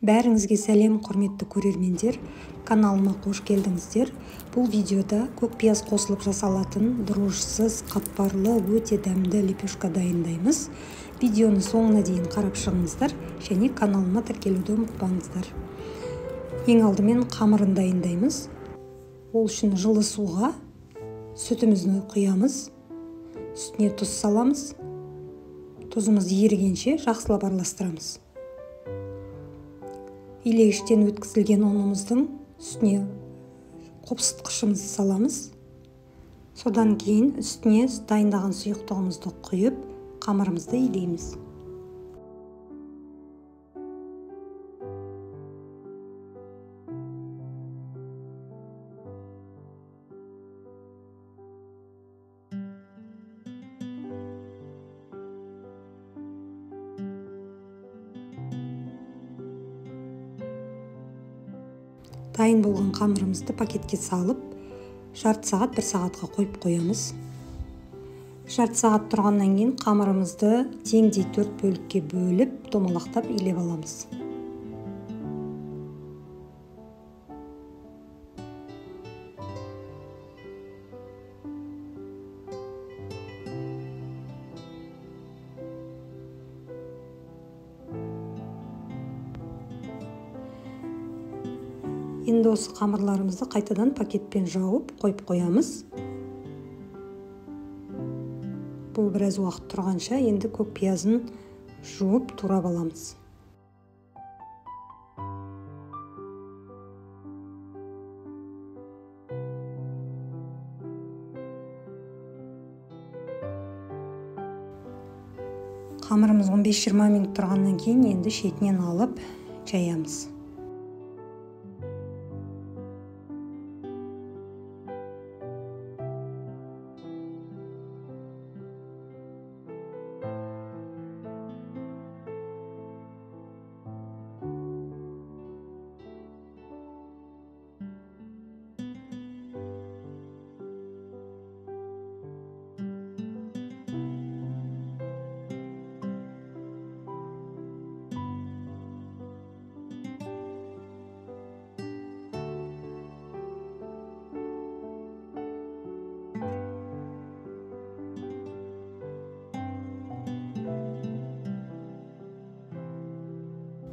Бәріңізге сәлем, құрметті көрермендер. Каналыма қош келдіңіздер. Бұл видеода көк пияз қосылып жасалатын дрожжысыз, қатпарлы, өте дәмді лепешка дайындаймыз. Видеоны соңына дейін қарап шығыңыздар және каналыма тіркелуді ұмытпаңыздар. Ең алдымен қамырын дайындаймыз. Ол үшін жылы суға сүтімізді құямыз. Үстіне тұз саламыз. Тұзымыз ерігенше жақсылап араластырамыз. Илегіштен өткізілген ұнымыздың үстіне қопсытқышымызды саламыз. Содан кейін үстіне дайындаған сұйықтығымызды құйып, қамырымызды илейміз. Дайын болған қамырымызды пакетке салып, жарты сағат, бір сағатқа қойып қоямыз. Жарты сағат тұрғаннан кейін қамырымызды теңдей 4 бөлікке бөліп, домалақтап илеп аламыз. Енді осы қамырларымызды қайтадан пакетпен жауып қойып қоямыз. Бұл біраз уақыт тұрғанша енді көк пиязын жуып турап аламыз. Қамырымыз 15-20 минут тұрғаннан кейін енді шетінен алып жаямыз.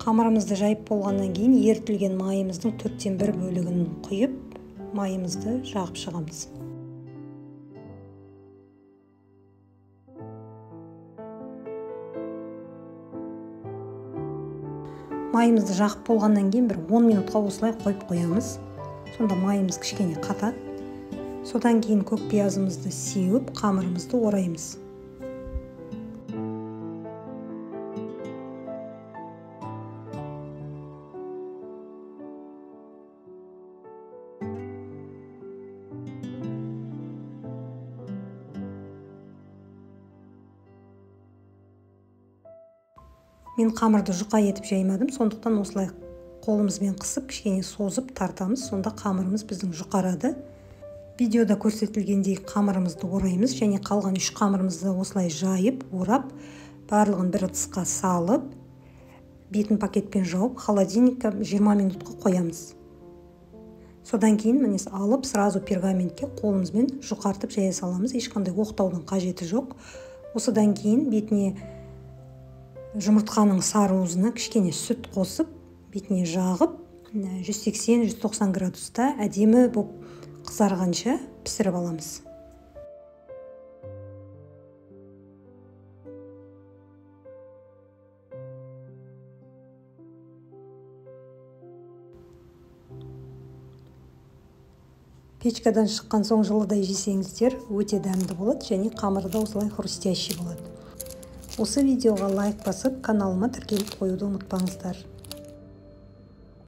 Қамырымызды жайып болғаннан кейін ерітілген майымыздың 1/4 бөлігін құйып, майымызды жағып шығамыз. Майымызды жағып болғаннан кейін бір 10 минутқа осылай қойып қоямыз. Сонда майымыз кішкене қатады. Содан кейін көк пиязымызды сеуіп, қамырымызды ораймыз. Мен қамырды жұқа етіп жаймадым, сондықтан осылай қолымызбен қысып, кішкене созып тартамыз, сонда қамырымыз біздің жұқарады. Видеода көрсетілгендей қамырымызды ораймыз және қалған 3 қамырымызды осылай жайып, орап, барлығын бір ыдысқа салып, бетін пакетпен жауып, холодильникке 20 минутқа қоямыз. Содан кейін міне алып, сразу пергаментке қолымызбен жұқартып жая саламыз, ешқандай оқтаудың қажеті жоқ. Осыдан кейін бетіне жұмыртқаның сары уызына кішкене сүт қосып, бетіне жағып, 180-190 градуста әдемі боп қызарғанша пісіріп аламыз. Печкадан шыққан соң жылыдай жесеңіздер, өте дәмді болады және қамыры да осылай хрустящий болады. Осы видеоға лайк басып, каналыма тіркеліп қоюды ұмытпаңыздар.